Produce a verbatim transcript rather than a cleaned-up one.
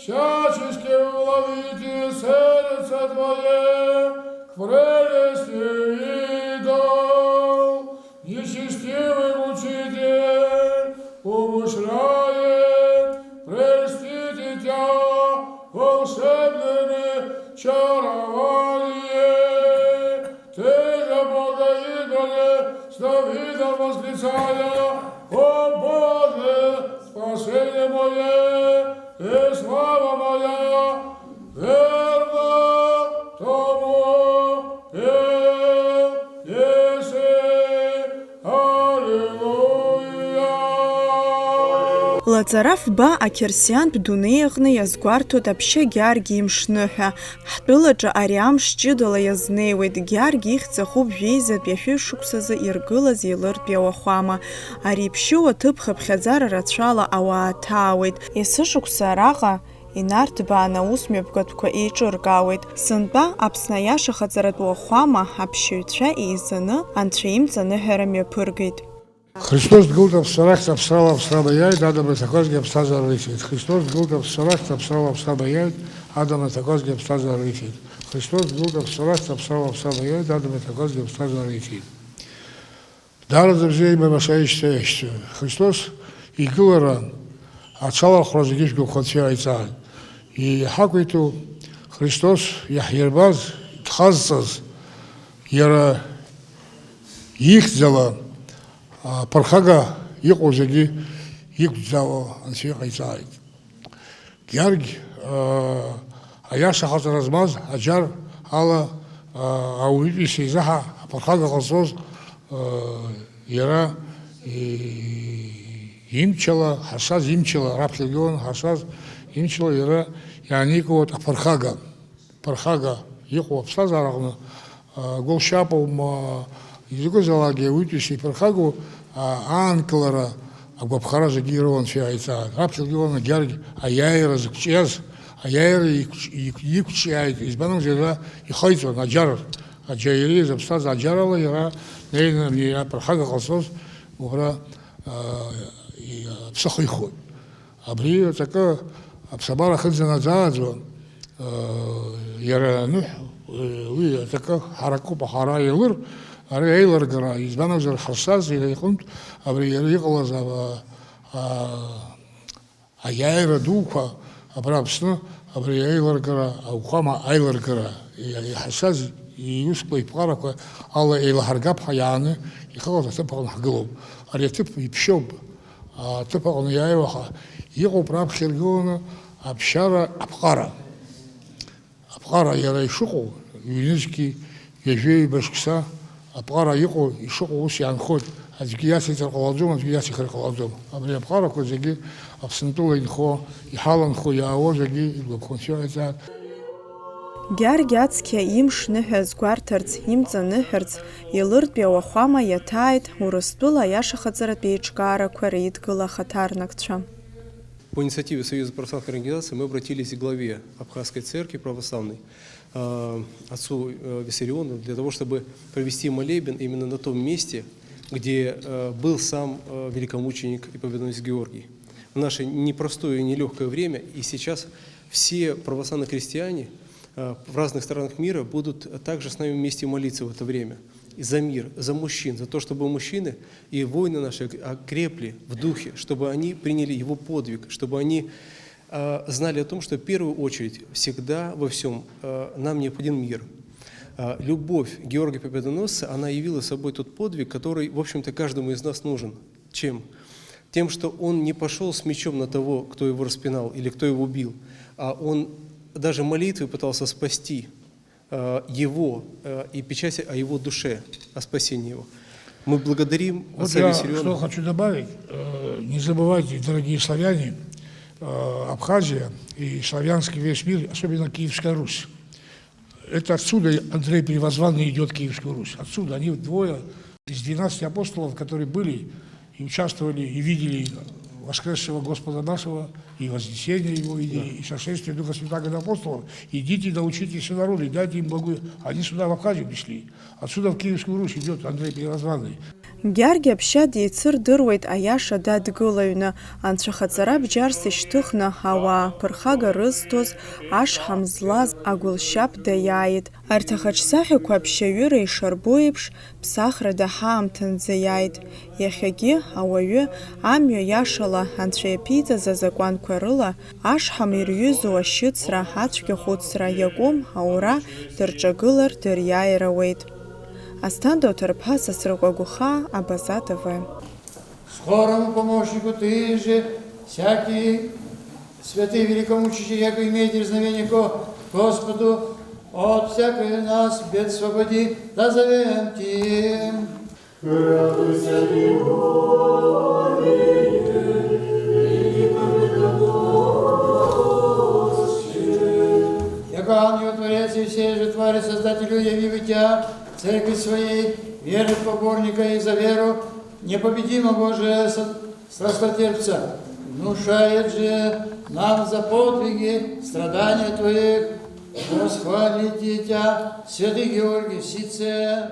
Всячески уловите сердце твое к прелести идол, нечестивый мучитель умышляет прельстить тебя волшебными чарованиями. Ты же Бога идоле с Давидом восклицая: «О Боже, спасение мое и слава моя, верно тому пел Есеи». Аллилуйя! Лаҵара фба ақьырсиантә дунеи аҟны иазгәарҭоит аԥшьа Гьаргь имшныҳәа. Ҳтәылаҿы ари амш ҷыдала иазнеиуеит. Гьаргь ихьӡ ахуп жәеизатәи ашәышықәсазы иргылаз Елыртәи ауахәама. Ари иԥшьоу аҭыԥ хыԥхьаӡара рацәала ауаа ҭаауеит. Есышықәса араҟа инарҭбааны аус мҩаԥгатәқәа еиҿыркаауеит. Сынтәа Аԥсны аиашахаҵаратә уахәама аԥшьаҩцәа еизаны Анцәа имҵаныҳәара мҩаԥыргеит. Христос дгылт аԥсарахьтә аԥсрала аԥсра баиааит, адамра ҭақәазгьы аԥсҭазаара рыцәеит. Христос дгылт аԥсарахьтә аԥсрала аԥсра баиааит, адамра ҭақәазгьы аԥсҭазаара рыцәеит. Христос дгылт аԥсарахьтә аԥсрала аԥсра баиааит, адамра ҭақәазгьы аԥсҭазаара рыцәеит. Даараӡа бзиа ибама саишьцәа иашьцәа. Христос игылара ацәалахәра зегьы шәгәаԥхо Анцәа иҟаиҵааит. Иҳақәиҭу Христос иаҳирбаз, дхазҵаз, иара ихьӡала аԥырхага иҟоу зегьы иқәӡаауа Анцәа иҟаиҵааит. Гьаргь, аа, аиаша хаҵара змаз аџьар ала, аа, ауаҩытәыҩса изы ҳа-, аԥырхага ҟазҵоз, аа, иара, и-, имчала, ҳарсаз имчала, раԥхьа игылан ҳарсаз имчала иара иааникылоит аԥырхага. Ԥырхага иҟоу аԥсҭазаараҟны, а, гәылшьапума, изакәызаалакгьы ауаҩытәыҩса иԥырхагоу, а, аанкылара агәаԥхара зегьы ироуан Анцәа иҟаиҵааит. Раԥхьаӡа игылан Гьаргь аиааира зықәҿиаз, аиааира иқәҿ-, иқә-, иқәҿиааит, избан акәзар, иара ихаиҵон аџьар, аџьа иреиз аԥсҭазаа аџьарала иара неины абни аԥырхага ҟазҵоз убра, а, и-, аԥсы ахихуан. Абри аҵакы аԥсабара ахьынӡанаӡааӡо, э, иара аныҳә, э, уи аҵакы ҳаракуп, аха ара Елыр, ари аилыргара, избан акәзар, ҳазшаз иара иҟынтә, абри иара иҟалаз, а, а, аиааира дуқәа абра Аԥсны, абри аилыргара, ауахәама аилыргара, иа-, иҳазшаз иусқәа, иԥҟарақәа ала еилаҳаргап ҳәа иааны ихыҟаз аҭыԥ аҟны ҳгылоуп. Ари аҭыԥ иԥшьоуп. Аҭыԥ аҟны иааиуа ҳа-, иҟоуп раԥхьа иргыланы аԥшьара аԥҟара. Аԥҟара иара ишыҟоу, ҩнызқьи ҩажәи ҩба шықәса аԥҟара иҟоу, ишыҟоу ус иаанхоит. Аӡәгьы иациҵар ҟалаӡом, аӡәгьы иациҵар ҟалаӡом. Абри аԥҟарақәа зегьы Аԥсынтәыла инхо, иҳаланхо, иаауа зегьы игәаԥхо Анцәа иҟаиҵааит. Гьаргь ацқьа имш ныҳәа азгәарҭарц, имҵаныҳәарц, Елыртәи ауахәама иаҭааит Урыстәыла аиашахаҵаратә еиҿкаарақәа реидгыла ахаҭарнакцәа. По инициативе Союза православных организаций мы обратились к главе Абхазской церкви православной, э, отцу, э, Виссариону, для того, чтобы провести молебен именно на том месте, где, э, был сам, э, великомученик и победоносец Георгий. В наше непростое и нелёгкое время, и сейчас все православные христиане, э, в разных странах мира будут также с нами вместе молиться в это время. И за мир, за мужчин, за то, чтобы мужчины и воины наши окрепли в духе, чтобы они приняли его подвиг, чтобы они, э, знали о том, что в первую очередь всегда во всём, э, нам необходим мир. Э, любовь Георгия Победоносца, она явила собой тот подвиг, который, в общем-то, каждому из нас нужен. Чем? Тем, что он не пошёл с мечом на того, кто его распинал или кто его бил, а он даже молитвой пытался спасти, э, его, э, и печать о его душе, о спасении его. Мы благодарим отца Виссариона. Вот я что хочу добавить. Э, не забывайте, дорогие славяне, э, Абхазия и славянский весь мир, особенно Киевская Русь. Это отсюда Андрей Первозванный идёт в Киевскую Русь. Отсюда они двое из двенадцати апостолов, которые были и участвовали, и видели Воскресшего Господа нашего и вознесения Его, и, и сошествия Духа Святаго на апостолов, идите, научите все народы, и дайте им благую. Они сюда, в Абхазию пришли. Отсюда в Киевскую Русь идет Андрей Первозванный. Гьаргь аԥшьа деицырдыруеит аиаша дадгылаҩны, анцәахаҵара бџьарс ишьҭыхны ауаа ԥырхага рызҭоз ашҳам злаз агәылшьап даиааит. Арҭ ахаҿсахьақәа аԥшьаҩыра ишарбо еиԥш, ԥсахрада ҳаамҭанӡа иааит. Иахьагьы ауаҩы амҩа иашала Анцәа иаԥиҵаз азакәанқәа рыла ашҳам ирҩызоу ашьыцра, ацәгьахәыцра иакәым аура дырҿагылар дыриааир ауеит. Асҭанда Оҭырԥа, Сасрыҟәа Гәыхаа, Абаза Т В. Скорому помощнику ты же, всякий святый великомученичек, яко имеет дерзновение ко Господу, от всякой нас бед освободи, да зовем Ти. Радуйся, Георгий, яко ангел Творец и всей же твари Создателю, явивый Тя Церкви Своей, верных поборника и за веру непобедимого же со- страстотерпца, внушает же нам за подвиги страдания Твоих восхвалить Тя, святый Георгий, сице